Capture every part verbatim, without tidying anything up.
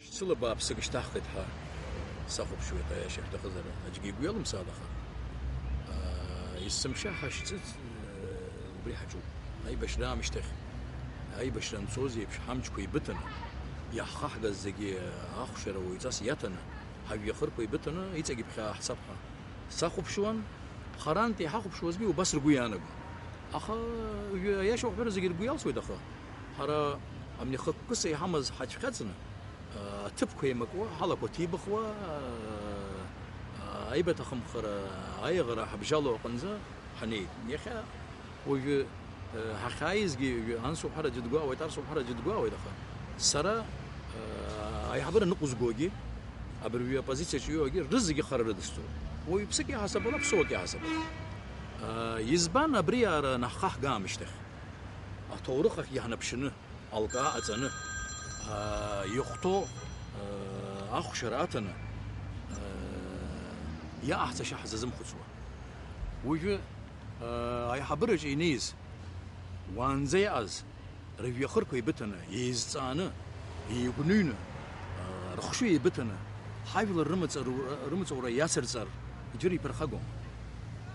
Шьцыла бааԥсык шьҭаҳхит ҳәа сахәаԥшуеит, аиаша шәҭахызар, аӡәгьы игәы иалымсааит, аха, аа, есымша ҳашьцыц, э, убри ҳаҿуп. Аибашьра аамышьҭахь, аибашьра анцоз еиԥш, ҳамчқәа еибыҭаны, иаҳхаҳгаз зегьы ахәшьара уаҩҵас иаҭаны, ҳажәҩахырқәа еибыҭаны, иҵегь иԥхьаа ҳцап ҳәа сахәаԥшуан. Харантә иҳахәаԥшуазгьы убас ргәы иаанаго. Аха, уажәы аиаша уҳәар, зегьы ргәы иалсуеит, аха ҳара амҩахыккыса иҳамаз ҳацәхьаҵны, аҭыԥқәа еимакуа, ҳалақәа ҭибахуа, аибаҭахымхара, аиӷара ҳабжьалоу аҟынӡа ҳанеит. Иахьа уажәы, ҳахьааизгьы, ҩы-, анс уҳәар аӡәы дгәаауеит, арс уҳәар аӡәы дгәаауеит, аха сара, аиҳабыра ныҟәызгогьы, абыржәы апозициаҿ иоуагьы рызегьы хара рыдысҵоит. Уаҩԥсык иаҳасабала, ԥсуак иаҳасабала. Избан абри ара наҳхаҳгаамышьҭахь? Аҭоурых ахь иаҳнаԥшьаны, алкаа аҵаны, аа, иахәҭоу, аа, ахәшьара аҭаны, аа, иаҟаҳҵашьа ҳзазымхәыцуа. Уажәы, аа, аиҳабыраҿы инеиз, уаанӡа иааз, рыжәҩахырқәа еибыҭаны, еизҵааны, еигәныҩны, аа, рыхшыҩ еибыҭаны, ҳажәлар рымаҵару-, рымаҵура иацырҵар, џьара иԥырхагом.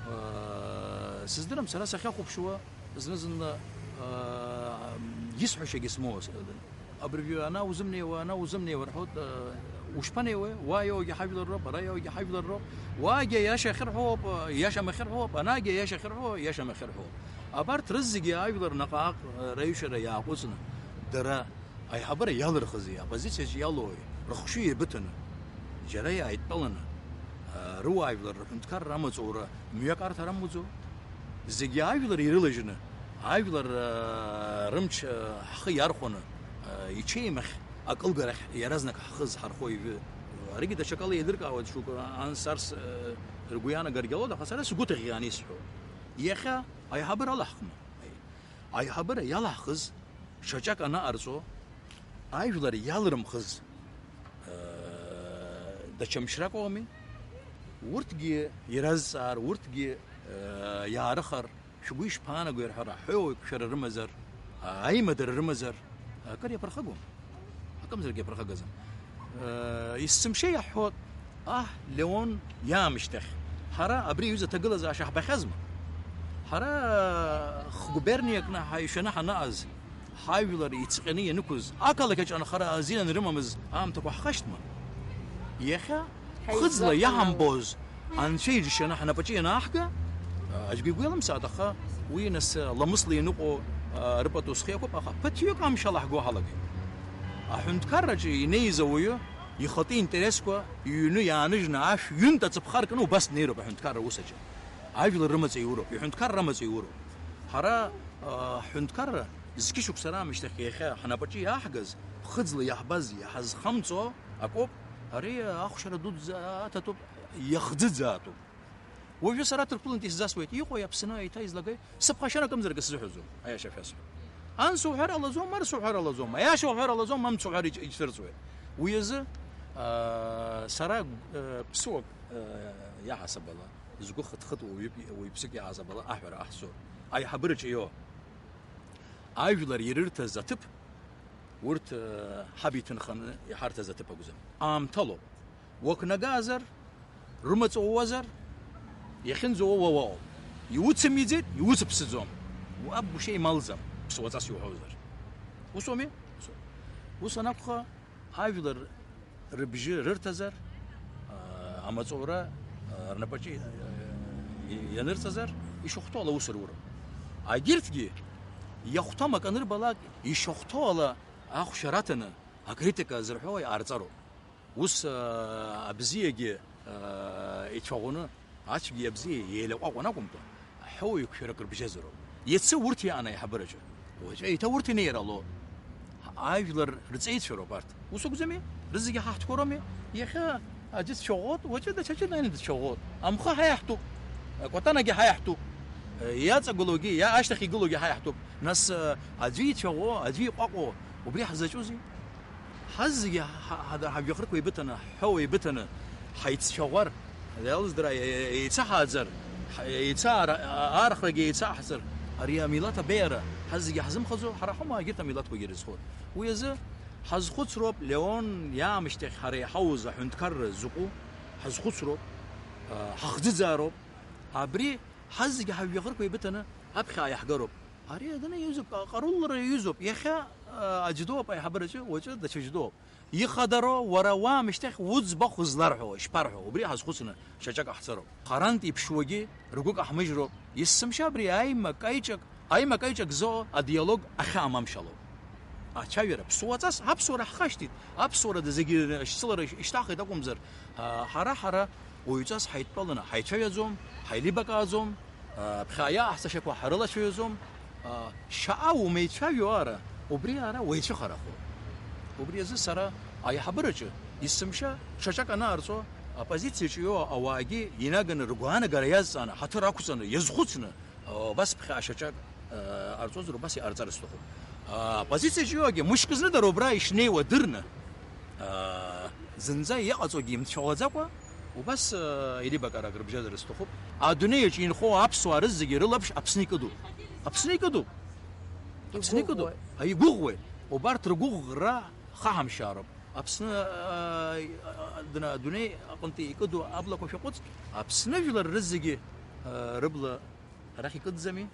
Аа, сыздырам, сара сахьахәаԥшуа, зны-зынла, аа, исҳәашьагьы смоуа, с-, абыржәы ана узымнеиуа, ана узымнеиуа рҳәоит, аа, ушԥанеиуеи? Уа иоугьы ҳажәлар роуп, ара иоугьы ҳажәлар роуп. Уаагьы аиаша ахьырҳәо ауп, иашам ахьырҳәо ауп, анаагьы аиаша ахьырҳәо, иашам ахьырҳәо ауп. Абарҭ рызегьы ажәлар наҟ-ааҟ, аа, раҩшьара иааҟәыҵны, дара аиҳабыра иалырхызи, аоппозициаҿ иалоуи, рыхшыҩ еибыҭаны, џьара иааидтәаланы, аа, рыуаажәлар рыҳәынҭқарра амаҵура мҩак арҭар амуӡо? Зегьы ажәлар ирылажьны, ажәлар, аа, рымч, аа, ҳхы иархәаны, аа, иҽеимахь акылгарахь иаразнак ҳхы зҳархо ижәы. Аригьы даҽакала еилыркаауеит, шьоукы анс-арс, аа, ргәы иаанагаргьы ҟалоит, аха сара сгәы ҭыӷьӷьааны исҳәо. Иахьа аиҳабыра алаҳхма? Аиҳабыра иалаҳхыз шьаҿак анаҟарҵо, ажәлар иалрымхыз, даҽа мчрак ауами? Урҭгьы иразҵаар, урҭгьы, иаарыхар, шәгәы ишԥаанаго, ирҳәар, аҳәоуеиқәшәара рымазар, аимадара рымазар, акыр иаԥырхагом. Акымзарак иаԥырхагазар. Есымша иаҳҳәоит, аҳ Леон иаамышьҭахь, ҳара абри аҩыза аҭагылазаашьа ҳбахьазма? Ҳара хгуберниакны ҳаишәаны ҳанааз, ҳажәлар ицҟьаны ианықәыз, ақалақь аҿы анхара азин анрымамыз аамҭақәа ҳхашҭма? Иахьа ԥхыӡла иаҳамбоз, анцәа иџьшьаны ҳнапаҿы ианааҳга, аӡәгьы игәы иалымсааит, аха уи нас ламысла ианыҟоу, а, рыпату схы иақәуп, аха ԥыҭҩык амшала ҳгәы ҳалагеит. Аҳәынҭқарраҿы инеиз ауаҩы ихатәы интересқәа иҩны иааныжьны ашә ҩынтә аҵыԥха ркны убас днеироуп аҳәынҭқарра аус аҿы. Ажәлар рымаҵ иуроуп, иҳәынҭқарра амаҵ иуроуп. Ҳара, а, ҳҳәынҭқарра зқьышықәса раамышьҭахь иахьа ҳнапаҿы иааҳгаз, ԥхыӡла иаҳбаз, иҳазхамҵо акоуп, ари ахәшьара дуӡӡа аҭатәуп, иахӡыӡаатәуп. Уажәы сара Ҭырқәтәылантәи исзасуеит, иҟои Аԥсны аиҭа излагеи, сыԥхашьан акымзарак сзыҳәаӡом, аиаша шәасҳәап. Анс уҳәар алаӡом, арс уҳәар алаӡом, аиаша уҳәар алаӡом, амц уҳәар иҿ-, иҿцәырҵуеит. Уи азы, аа, сара, э, ԥсуак, э, иаҳасаб ала, згәы хыҭхыҭуа уаҩык, уаҩԥсык иаҳасаб ала аҳәара ҟаҳҵоит. Аиҳабыраҿы иоуа ажәлар ирырҭаз аҭыԥ, урҭ, э, ҳаб иҭынханы иҳарҭаз аҭыԥ акәӡам. Аамҭалоуп. Уақәнагазар, рымаҵ ууазар, иахьынӡауа уа уаҟоуп. Иуцымиӡеит, иуцыԥсыӡом. Уаб ушеималӡам, ԥсуаҵас иуҳәозар. Усоуми? Ус анакәха, ажәлар рыбжьы рырҭазар, аа, амаҵура, аа, рнапаҿы, аа, ианырҵазар, ишахәҭоу ала ус руроуп. Агьырҭгьы иахәҭам акы анырбалак, ишахәҭоу ала ахәшьара аҭаны, акритика зырҳәо иҟарҵароуп. Ус, аа, абзиагьы, аа, ицәаӷәаны, ацәгьеи абзиеи еилаҟәаҟәан акәымкәа, аҳәоуеиқәшәарак рыбжьазароуп. Иацы урҭ иаан аиҳабыраҿы. Уаҵәы еиҭа урҭ инеир ало. Ажәлар рҵеицәа роуп арҭ. Ус акәӡами? Рызегьы ҳаҳҭқәа роуми? Иахьа аӡәы дцәаӷәот, уаҵәы даҽаӡәы днаины дцәаӷәот. Амхы ҳаиаҳтәуп. Акәатанагьы ҳаиаҳтәуп. Иаҵагылоугьы, иа-, ашьҭахь игылоугьы ҳаиаҳтәуп. Нас, аӡәы ицәаӷәо, аӡәы иҟәаҟәо, убри ҳзаҿузеи? Ҳазегьы ҳа-, ҳа-, ҳажәҩахырқәа еибыҭаны, ҳҳәоу еибыҭаны, ҳаиццәаӷәар, иалздыра, е-, е-, еицаҳааӡар, ҳа-, еицаара-, а-, архәрагьы еицаҳҵар, ари амилаҭ абеиара ҳазегьы ҳзымхаӡо, ҳара ҳаума егьырҭ амилаҭқәагьы ирызхоит. Уи азы Ҳазхәыцроуп, Леон иаамышьҭахь ҳара иҳауз аҳәынҭқарра закәу, ҳазхәыцроуп, ҳахӡыӡаароуп. Абри ҳазегьы ҳажәҩахырқәа еибыҭаны аԥхьа иааиҳгароуп. Ари адунеи иаҩызоуп, ҟарулра иаҩызоуп. Иахьа, а, аџьдоуп аиҳабыраҿы, уаҵәы даҽа џьдоуп. Ихадароу, уара уаамышьҭахь уӡбахә зларҳәо, ишԥарҳәо? Убри ҳазхәыцны шьаҿак ҟаҳҵароуп. Харантә иԥшуагьы ргәы каҳмыжьроуп. Есымша абри аимакаиҿак, аимакаиҿак зоуа адиалог ахьаамамшәалоу. Ацәажәара, ԥсуаҵас аԥсуара ҳхашҭит. Аԥсуара зегьы ашьцылара ишьҭаҳхит акәымзар, а, ҳара, ҳара уаҩҵас ҳаидтәаланы ҳаицәажәаӡом, ҳаилибакааӡом. Ԥхьаҟа иааҳцашьақәа ҳрылацәажәаӡом. Шьаҟа умеицәажәо ара, убри ара уеицәыхарахо. Убри азы сара аиҳабыраҿы есымша шьаҿак анаарҵо, аоппозициаҿы иоуа ауаагьы инаганы ргәаанагара иазҵааны, ҳаҭыр ақәҵаны, иазхәыцны, убас ԥхьаҟа шьаҿак ҟарҵозар, убас иҟарҵар сҭахуп. Аоппозициаҿы иоуагьы мышкы зны дара убра ишнеиуа дырны, зынӡа иҟаҵогьы имцәаӷәаӡакәа, убас, э, еилибакаарак рыбжьазар сҭахуп. Адунеиаҿ инхо аԥсуаа рызегьы рылаԥш Аԥсны икыду. Аԥсны икыду. Аԥсны икыду. Игәыӷуеит. Игәыӷуеит. Убарҭ ргәыӷра хаҳамшьаароуп. Аԥсны, э, дна-, адунеи аҟынтәи икыду аблақәа шәаҟәыҵ. Аԥсны жәлар рызегьы, э, рыбла арахь икыдӡами?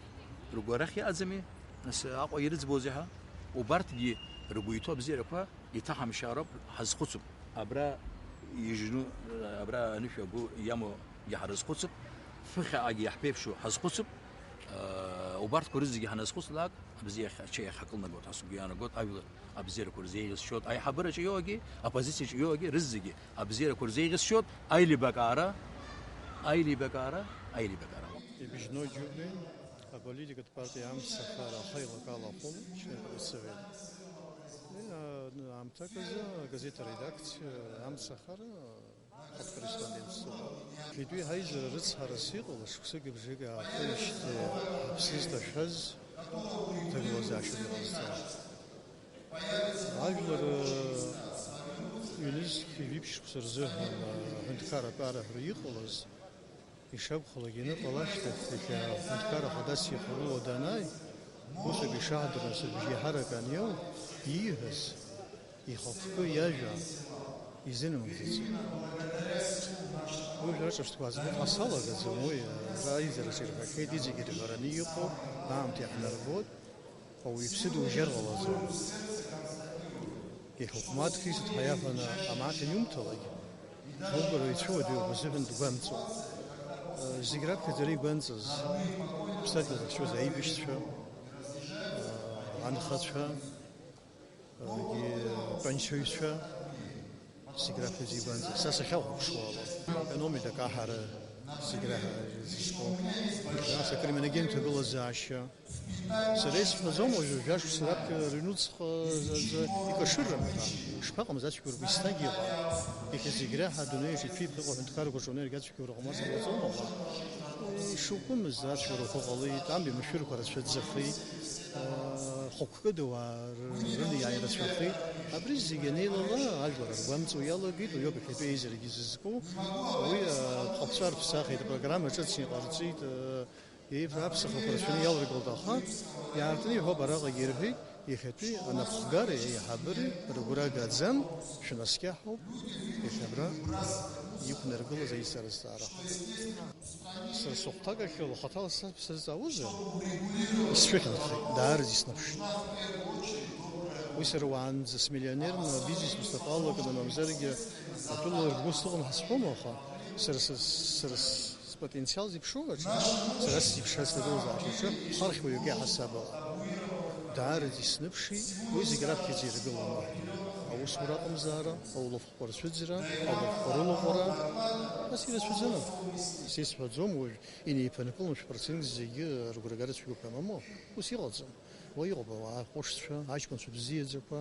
Ргәы арахь иаҟаӡами? Нас Аҟәа ирыӡбозеи ҳәа? Убарҭгьы ргәы иҭоу абзиарақәа иҭаҳамшьаароуп, ҳазхәыцып. Абра ижну, абра анышә агәы иамоугьы ҳарызхәыцып, ԥхьаҟагьы иаҳԥеиԥшу ҳазхәыцып, аа, убарҭқәа рызегьы ҳаназхәыцлак, абзиахь, ачеи ахь ҳакылнагоит ҳәа сгәы иаанагоит, ажәлар абзиарақәа рзеиӷьасшьоит, аиҳабыраҿы иоуагьы, аоппозициаҿы иоуагьы, рызегьы абзиарақәа рзеиӷьасшьоит, аилибакаара, аилибакаара, аилибакаара. Ибжьноу џьубеи, аполитикатә партиа Амцахара ахы еилакаалахәын, член Совет. Аамҭак азы агазеҭ аредакциа Амцахара хатә корреспондент сыҟоуп. Ҳәатәи ҳаизара рыцҳарас иҟала, шықәсыки бжаки аахижьҭеи ҳаԥсы зҭашәаз ҭагылазаашьа ыҟазҵааит. Ажәлар ҩнызқь ҩажәи ԥшь шықәса рзыҳәан аҳәынҭқар атәара ҳәа иҟалаз, ишакәхалак ианыҟала ашьҭахь, иахьа аҳәынҭқар ахадас ихарыла данааи, усоуп ишаҳдыруаз, рыбжьы еиҳарак аниоу, ииҳәаз, ихықәкы иажәа изынамыгӡац. Уи жәра ҿырԥштәқәа аӡбахә салагаӡом, уи ара аизараҿы ирҳәахьеит, иҵегь ирҳәараны иҟоуп, аамҭа иаҳнарбоит. Ауаҩы иԥсы дужьар ҟалаӡом. Иҳәахәмаҭ Хьрисо дҳаиаҳәаны амаҭа иумҭалак, зугара ицәуадаҩу узыҳәан дгәамҵуа. Зегь раԥхьаӡа ара игәамҵыз, ԥсадгьыл зыхьчоз аибашьцәа, анхацәа, егьи атәанчаҩцәа, зегь раԥхьаӡа игәамҵыз. Са сахьахәаԥшуала, экономика акаҳара зегь раҳа зышьҭоу, нас акриминогентә ҭагылазаашьа, Сара исҳәаӡом уажәы, жәашықәса раԥхьа рыҩнуҵҟа заҵа икашыррам ҳәа. Ишԥаҟамыз ацәгьоурақәа еснагь иҟан. Иахьа зегь реиҳа адунеи аҿы иҭәип иҟоу аҳәынҭқаррақәа рҿы унеиргьы ацәгьоурақәа мацара уаҵоума ҳәа. Ишуқәымыз ацәгьоурақәа ҟалеит, амҩа машәырқәа рацәаӡахеит, аа, хықәкыдауаа р-, рынеи-ааи рацәахеит. Абри зегь анеилала, ажәлар ргәамҵуа иалагеит, уи ауп иахьатәи аизарагьы зызку. Уи, аа, ԥҟаԥҵәа рԥсахит, апрограмма ҿыцны иҟарҵеит, аа, Еиԥш аԥсахақәа рацәаны иалыргылт, аха иаартны иҳәоуп, араҟагьы ирҳәеит, иахьатәи анапхгареи аиҳабыреи рыгәра гаӡам, шәнаскьаҳауп, иахьа абра иқәнаргылаз аизара зҵаара. Сара сыхәҭакахьала, хаҭала саԥсазҵаауазар, исцәыхьанҭахеит, даараӡа иснаԥшит. Уи сара уаанӡа смиллионерны, бизнес устапалакны, мамзаргьы атәыла ргәы сыҟам ҳәа сҳәом, аха сара, сара, сара Спотенциал зеиԥшроу аҿы, сара сзеиԥшраз сҭагылазаашьа аҿы хархь уаҩык иаҳасабала. Даараӡа исныԥшит, уи зегь раԥхьаӡа иргыланы. Аусура аҟамзаара, аулахәқәа рцәыӡра, аулахәқәа рылаҟәра, нас ирацәаӡаны. Сисҳәаӡом уажә, инеиԥынкыланы шәпроцент зегьы рыгәрагара цәгьоуп ҳәа мамоу, ус иҟаӡам. Уа иҟоуп ауаа ҟәышцәа, аҷкәынцәа бзиаӡақәа,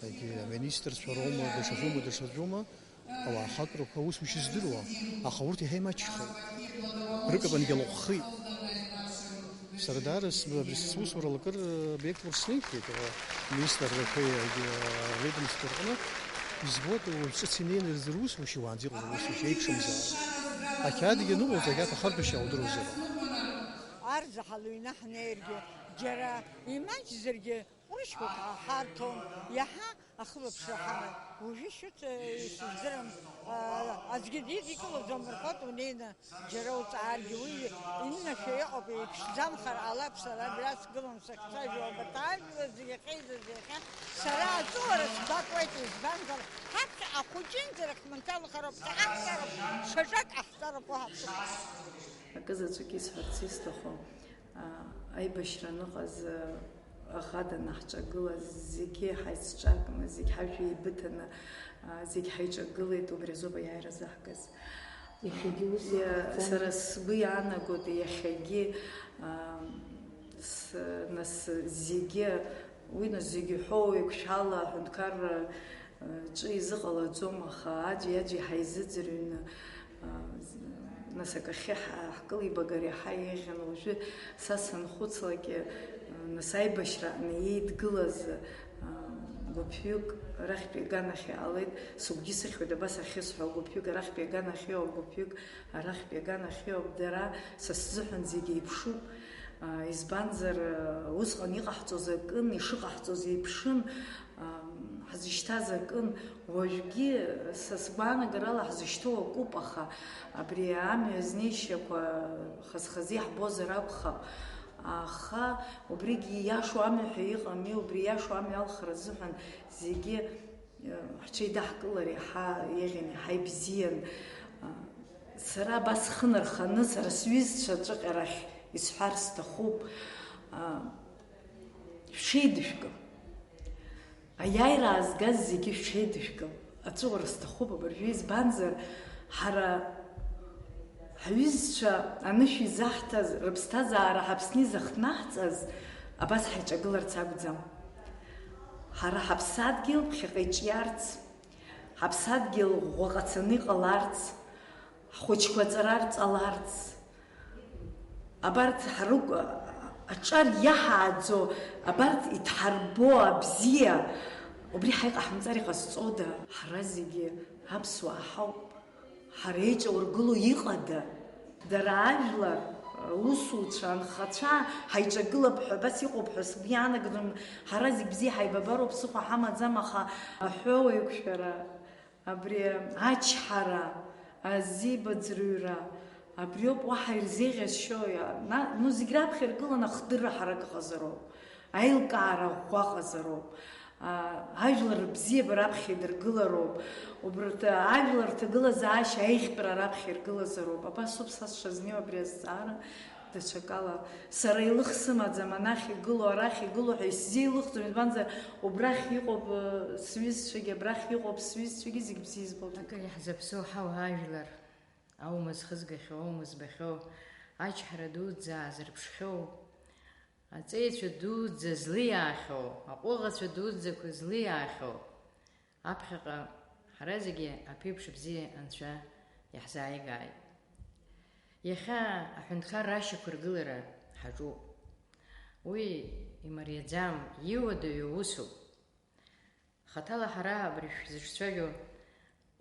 егьи аминистрцәа роума, даҽаӡәума, даҽаӡәума, Ауаа ахатәрақәа аусушьа здыруа, аха урҭ иаҳа имаҷхеит. Рыкапангьы алаҟәхеит. Сара даара сб-, абри сусура лакыр объектқәа рызнеихьеит, министррақәеи, егьи, ведомствоқәа рҟны. Избоит, уажә ҿыц инеины ирзырусушьа, уаанӡа иҟаз аусушьа еиԥшымзаара. Ақьаадгьы аныҟоуҵа, ақьаад ахарҭәашьа аудыруазароуп. Арзаҳал ҩны ҳнеиргьы, џьара имаҷзаргьы, Ҟәрышьқәак ҳарҭон, иаҳа Ахылаԥшра ҳаман. Уажәы шьыцәа исыздырам, аа, аӡәгьы дидикылаӡом рҳәоит, унеины џьара уҵааргьы, уи иннашәа иҟоуп, иԥшӡамхар ҟалап, сара абра сгылан сахьцәажәо, абарҭ ажәлар зегьы ахьеизаз иахьа сара аҵәуара сгәаҟуеит, избанзар, ҳаԥхьаҟа ахәыҷынӡа рыхьманҭа лыхароуп, ҵаҟа-ҵароуп, шьаҿак ҟаҳҵароуп, уаҳа ԥсыхәа. Акы заҵәык исҳәарц исҭаху, аа, аибашьра аныҟаз, аӷа данаҳҿагылаз, зегьы ҳаицҿакны, зегь ҳажәҩа еибыҭаны, аа, зегь ҳаиҿагылеит, убри азоуп аиааира заҳгаз. Иахьагьы ус Иа-, иҟаҵан. Сара сгәы иаанагоит, иахьагьы, аа, с-, нас зегьы, уи нас зегьы ҳәоу еиқәшәала аҳәынҭқарра, ҿы изыҟалаӡом, аха аӡәи-аӡәи ҳаизыӡырҩны, а, з-, нас акахьы ҳа-, ҳкылибагар иаҳа еиӷьын. Уажәы са санхәыцлакгьы, а, нас аибашьраҟны еидгылаз, а, гәыԥҩык арахьтәи аганахь иаалеит, сыгәгьы сыхьуеит абас ахьысҳәо, гәыԥҩык арахьтәи аганахь иоуп, гәыԥҩык арахьтәи аганахь иоуп, дара са сзыҳәан зегь еиԥшуп, а, избанзар, а, усҟан иҟаҳҵоз акын, ишыҟаҳҵоз еиԥшын, а, ҳзышьҭаз акын, уажәгьы, са сгәаанагарала, ҳзышьҭоу акоуп, аха абри амҩа знеишьақәа хаз-хазы иаҳбозар акәхап. Аха убригьы ииашоу амҩа ҳәа иҟами, убри ииашоу амҩа алхра азыҳәан зегьы, э, ҳҽеидаҳкылар иаҳа еиӷьын, иаҳа ибзиан. Э, сара абас схы нарханы, сара сҩызцәа аҿыҟьарахь исҳәар сҭахуп. Э, шәҽеидышәкыл. Аиааира аазгаз зегьы шәҽеидышәкыл, аҵәыуара сҭахуп абыржәы, избанзар, ҳара ҳҩызцәа анышә изаҳҭаз, рыԥсҭазаара ҳаԥсны изыхҭнаҳҵаз абас ҳаиҿагыларц акәӡам. Ҳара ҳаԥсадгьыл ԥхьаҟа иҿиарц, ҳаԥсадгьыл ӷәӷәа ҟацаны иҟаларц, ҳхәыҷқәа аҵара рҵаларц, абарҭ ҳрықә-, аҿар иаҳааӡо, абарҭ иҭҳарбо абзиа, убри ҳаиҟаҳамҵар иҟазҵода? Ҳара зегьы аԥсуаа ҳауп. Ҳара еиҿаургыло иҟада? Дара ажәлар, усуцәа, анхацәа ҳаиҿагылап ҳәа, абас иҟоуп ҳәа сгәы иаанагӡом. Ҳара зегь бзиа ҳаибабароуп, ԥсыхәа ҳамаӡам, аха аҳәоу еиқәшәара, абри ачҳара, азибаӡрыҩра, абриоуп уаҳа ирзеиӷьасшьои, на-, ну, зегь раԥхьа иргыланы ахдырра ҳарак ыҟазароуп, аилкаара ӷәӷәа ыҟазароуп, а, ажәлар рыбзиабара аԥхьа идыргылароуп, убарҭ ажәлар рҭагылазаашьа аиӷьтәра раԥхьа иргылазароуп. Абас ауп са сшазнеиуа абри азҵаара. Даҽакала, сара илых сымаӡам, анахь игылоу, арахь игылоу ҳәа исзеилыхӡом, избанзар, убрахь иҟоуп, э, сҩызцәагьы, абрахь иҟоуп сҩызцәагьы, зегь бзиа избоит. Акы иаҳзаԥсоу ҳауаажәлар, аума зхызгахьоу, аума збахьоу, ачҳара дуӡӡа аазырԥшхьоу, аҵеицәа дуӡӡа злиаахьоу, аҟәыӷацәа дуӡӡақәа злиаахьоу, аԥхьаҟа ҳара зегьы аԥеиԥш бзиа Анцәа иаҳзааигааит. Иахьа аҳәынҭқарра ашьақәыргылара ҳаҿуп. Уи имариаӡам, иуадаҩу усуп. Хаҭала ҳара абри шәзышцәажәо,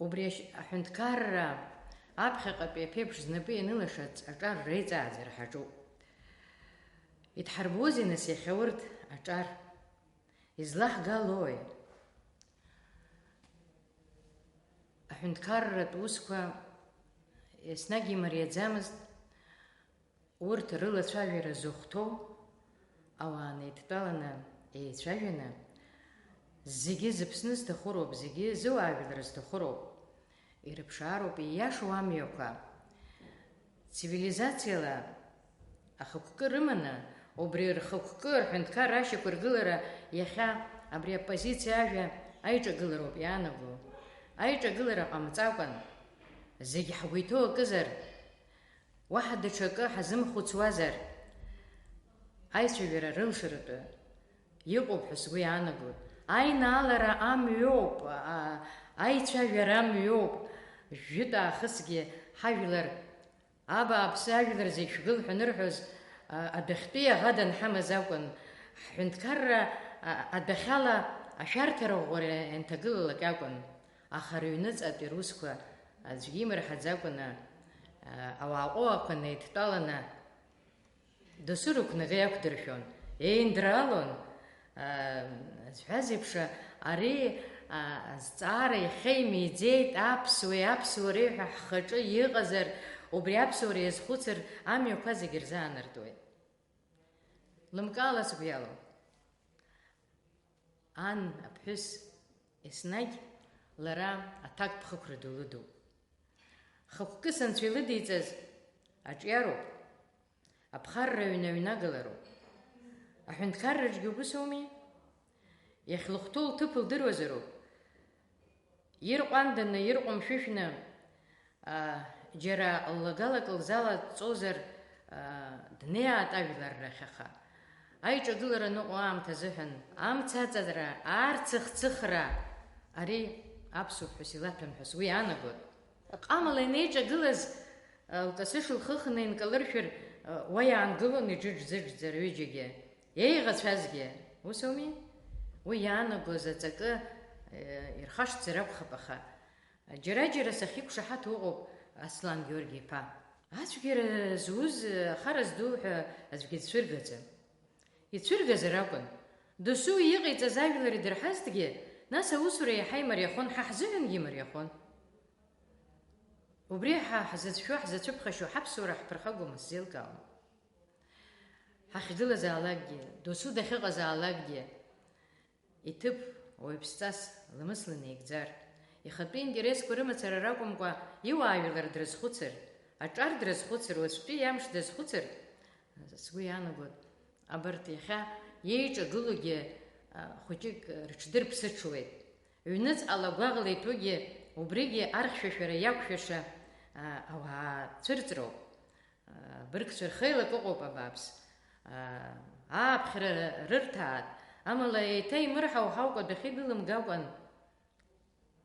убри ашь-, аҳәынҭқарра аԥхьаҟатәи аԥеиԥш знапы ианылашац аҿар реиҵааӡара ҳаҿуп. Идҳарбозеи нас иахьа урҭ аҿар? Излаҳгалои? Аҳәынҭқарратә усқәа еснагь имариаӡамызт, урҭ рылацәажәара зыхәҭоу ауаа неидтәаланы еицәажәаны, зегьы зыԥсны зҭаху роуп, зегьы зыуаажәлар зҭаху роуп. Ирыԥшаароуп ииашоу амҩақәа. Цивилизациала ахықәкы рыманы, убри рхықәкы рҳәынҭқарра ашьақәыргылара иахьа абри аппозициа ажәа аиҿагылароуп иаанаго. Аиҿагылара ҟамҵакәан, зегь ҳгәы иҭоу акызар, уаҳа даҽакы ҳазымхәыцуазар, аицәажәара рылшаратәы иҟоуп ҳәа сгәы иаанагоит. Аинаалара амҩоуп, а, аицәажәара амҩоуп. Жәытә аахысгьы ҳажәлар, абааԥсы, ажәлар зегь шәгыл ҳәа анырҳәоз, а, адәахьтәи аӷа данҳамаз акәын. Ҳҳәынҭқарра, а, адәахьала ашәарҭара ӷәӷәара ианҭагылалак акәын. Аха рыҩныҵҟатәи русқәа аӡәгьы имырҳаӡакәаны, а, ауаа ҟәыӷақәа неидтәаланы, досу рықәнага иақәдыршәон, еиндралон, аа, зҳәаз еиԥш, Ари, а, азҵаара иахьа имиӡеит, аԥсуеи аԥсуареи ҳәа ҳхаҿы иҟазар, убри аԥсуара иазхәыцыр, амҩақәа зегьы рзаанартуеит. Лымкаала сгәы иалоу. Ан, аԥҳәыс, еснагь лара аҭакԥхықәра ду лыдуп. Хықәкыс анцәа илыдиҵаз аҿиароуп, аԥхарра аҩны аҩнагалароуп. Аҳәынҭқарраҿгьы убыс ауми? Иахьлыхәҭоу лҭыԥ лдыруазароуп. Ирҟәанданы, ирҟәымшәышәны, аа, џьара ллагалак лзалаҵозар, аа, днеиаат ажәлар рахь, аха аиҿагылара ныҟәо аамҭа азыҳәан, амца аҵара, арцыхцыхра, ари аԥсуа ԥҳәыс илаҭәам ҳәа сгәы иаанагоит. Ҟамала инеиҿагылаз, лкасы шылхыхны инкалыршәыр, уа иаангылон иџыџ-ӡыџӡа рҩыџьагьы. Еиӷацәазгьы, ус ауми? Уи иаанагоз аҵакы, э, ирхашҭзар акәхап, аха џьара-џьара сахьиқәшаҳаҭу ыҟоуп, Аслан Георги-иԥа. Ацәгьара зуз, ахара зду ҳәа аӡәгьы дцәыргаӡам. Ицәыргазар акәын. Досу иҟаиҵаз ажәлар идырҳазҭгьы, нас аусура иаҳа имариахон, ҳа ҳзыҳәангьы имариахон. Убри ҳа ҳзыцәшәо, ҳзацәыԥхашьо ҳаԥсуара ҳԥырхагоума, сзеилкаауам. Ҳахьгылазаалакгьы, досу дахьыҟазаалакгьы, иҭыԥ уаҩԥсҵас ламысла инаигӡар, ихатәы интересқәа рымацара ракәымкәа, иуаажәлар дрызхәыцыр, аҿар дрызхәыцыр, уаҵәтәи амш дазхәыцыр, сгәы иаанагоит, абарҭ иахьа иеиҿагылогьы, а, хәыҷык рыҽдырԥсыҽуеит. Ҩныҵҟала гәаӷла иҭәугьы убригьы архьшәашәара иақәшәаша, а, ауаа цәырҵроуп. Быргцәа рхеилак ыҟоуп абааԥс. Ааԥхьара рырҭааит, амала еиҭа имырҳау ҳаук адәахьы дылымгакәан,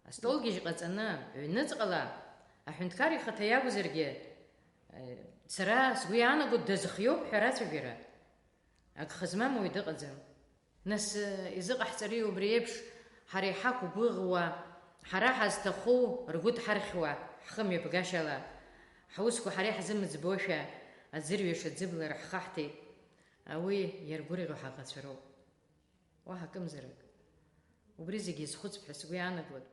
астолгьежь ҟаҵаны, ҩныҵҟала, аҳәынҭқар ихаҭа иакәзаргьы, сара сгәы иаанаго дазхиоуп ҳәа рацәажәара. Агха змам уаҩ дыҟаӡам. Нас, изыҟаҳҵари убри еиԥш, ҳара иҳақәгәыӷуа, ҳара ҳазҭаху ргәы дҳархьуа, ҳхы мҩаԥгашьала, ҳусқәа ҳара иаҳзымӡбошәа, аӡырҩаш аӡыблара ҳхаҳҭеит, уи иаргәырӷьо ҳаӷацәа роуп. Уаҳа акымзарак. Убри зегьы иазхәыцп ҳәа сгәы иаанагоит.